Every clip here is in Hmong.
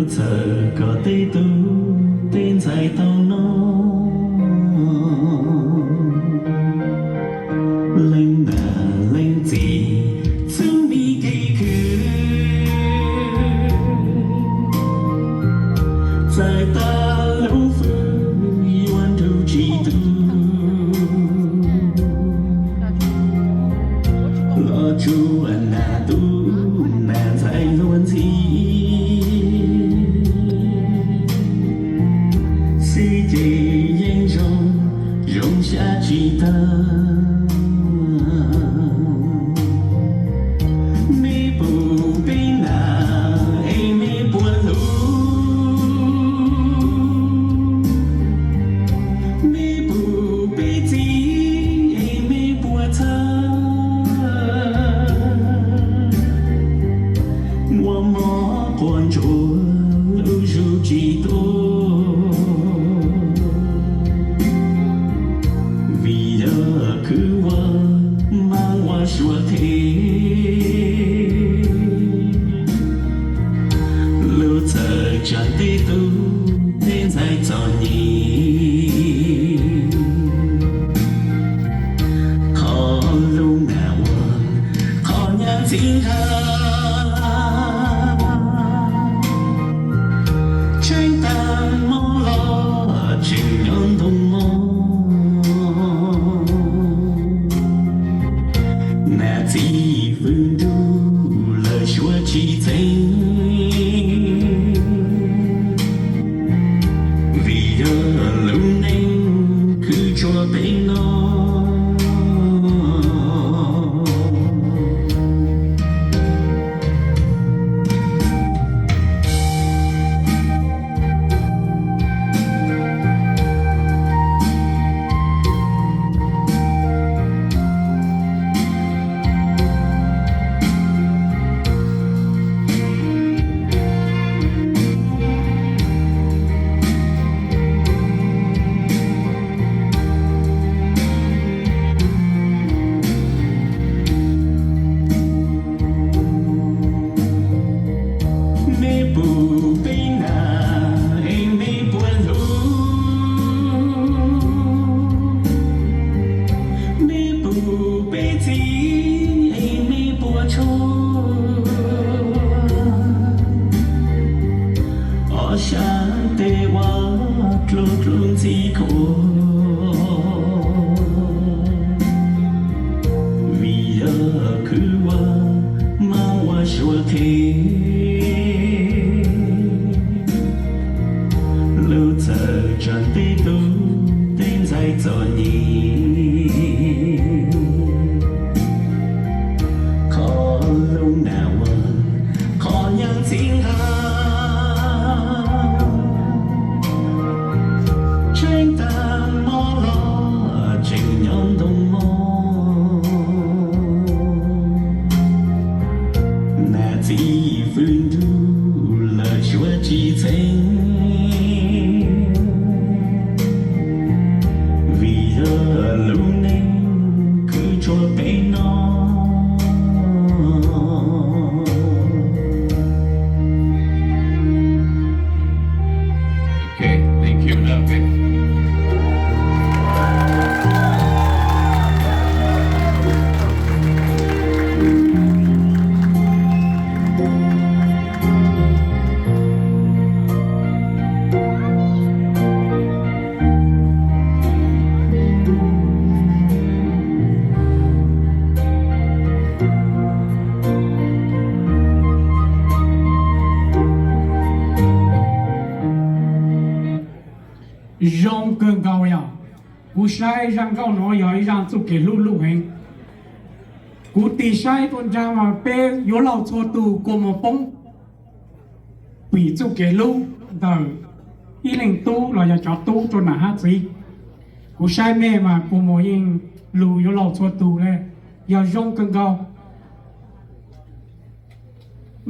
Txawm kom tej tub tej ntxhais tau noj, leej nam leej txiv xub mi kev khwv, txawm tau lub fwj yuav nrug tsis tu, los tsuas nas tub nas ntxhais luag ntxhi, xwb ces yeej zoo, zoo sab tsis tag. Mej puas peb nam es mej puas hlub, mej puas peb txiv es mej puas txhawj, muaj mob quas ntsuav lub zug tsis tuaj, vim yog khwv ua, mas ua suav qhev, lub txawm tsav tej tub tej ntxhais txom nyem, qhov lub nas ua, qhov nyab txiv nqa, tsheej tag mob los tseem nyob ntoo mob, nas txiv fwj nrug lawm suav tsis txeeb, vim yog lub neej khwv tsuas peb no. Mej puas peb nam es mej puas hlub, mej puas peb txiv es mej puas tshua, ob sab tes ua dluag dluag ntxhi khuav, vim yog khwv ua, mas ua suav qhev, lub txawm tsav tej tub tej ntxhais txom nyem, qhov lub nas ua, qhov nyab txiv nqa, tsheej tag mob los tseem nyob ntoo mob, nas txiv fwj nrug lawm suav tsis txeeb, vim yog lub neej khwv tsuas peb no. Zoo kawg nkaus yog, kuv saib zaj nkauj no yog ib zaj txuj kev hlub lub heev. Kuv tig saib tuaj nrag mas peb yuav laug txhua tus kua muag poob pim txuj kev hlub ntawm ib leej tub los yog cov tub rau nam hab txiv. Kuv saib mej mas kua muag yeej lug yuav laug txhua tus le, yog zoo kawg nkaus.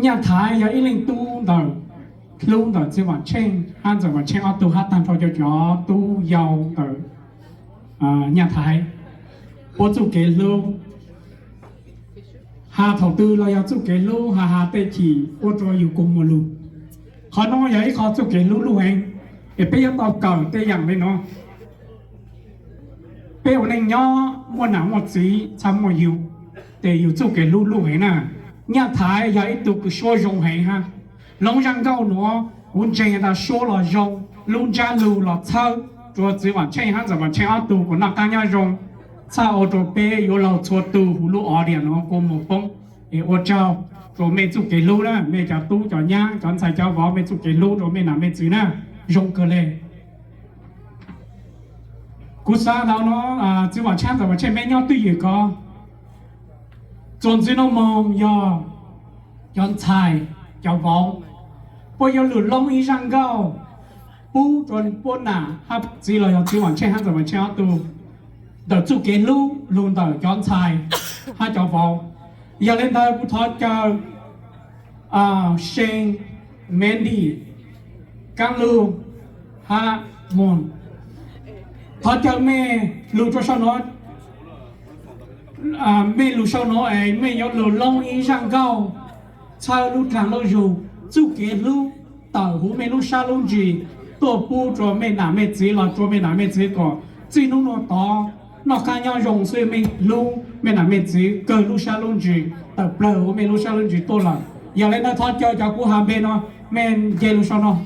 Nyaj Thaiv yog ib leej tub ntawm, hlub ntawm Txiv Vam Tsheej hab Ntxawm Vam Tsheej ob tug hab tag nrho cov, cov tub yau ntawm Nyaj Thaiv. Puab txuj kev hlub, has thaum twg los yog txuj kev hlub, has has tej chim ua rua yug kua muag lug. Qhov no yog ib qho txuj kev hlub luj heev, es peb yuav tau kawm tej yaam le nuav. Peb ua neej nyob muaj nam muaj txiv txhaj muaj yug, tes yug txuj kev hlub luj heev na. Nyaj Thaiv yog ib tug kws suab zoo heev hab. Hloov zaj nkauj nuav kuv ntseeg tas suab los zoo, lub ntsab lug los txhawb, rua txiv Vam Tsheej hab ntxawm Vam Tsheej ob tug kuas noj qaab nyob zoo, txhaj ua rua peb yuav laug txhua tug huv lub audience nuav kua muag poob. Es ua tsaug rua mej txuj kev hlub na, mej cov tub cov nyab cov ntxhais cov vauv, mej txuj kev hlub rua mej nam mej txiv na, zoo kawg le. Kuv xaav tau nuav, txiv Vam Tsheej ntxawm Vam Tsheej, mej nyob twj ywm ko, txuas ntxiv nuav moog yog cov ntxhais cov vauv, puab yuav lug loob ib zaj nkauj pub rua puab nam hab txiv los yog txiv Vam Tsheej hab ntxawm Vam Tsheej ob tug ntawm txuj kev hlub lug ntawm cov ntxhais hab cov vauv. Yog le ntawd kuv thov caw See, Mandy, Kaab Lug hab Moog, thov caw mej lug rua sau nuav. Mej lug sau nuav es mej yuav lug loob ib zaj nkauj txhawb lub dlaag lub zug txuj kev hlub tawm huv mej lub sab lub ntsws tuaj pub rua mej nam mej txiv los rua mej nam mej txiv kom txij nub nuav tod noj qaab nyob zoo xwb, mej hlub mej nam mej txiv kawg lub sab lub ntsws tawm plawg huv mej lub sab lub ntsws tuaj lawm. Yog le ntawd thov caw cov kuv has npe nuav, mej nce lug sau nuav.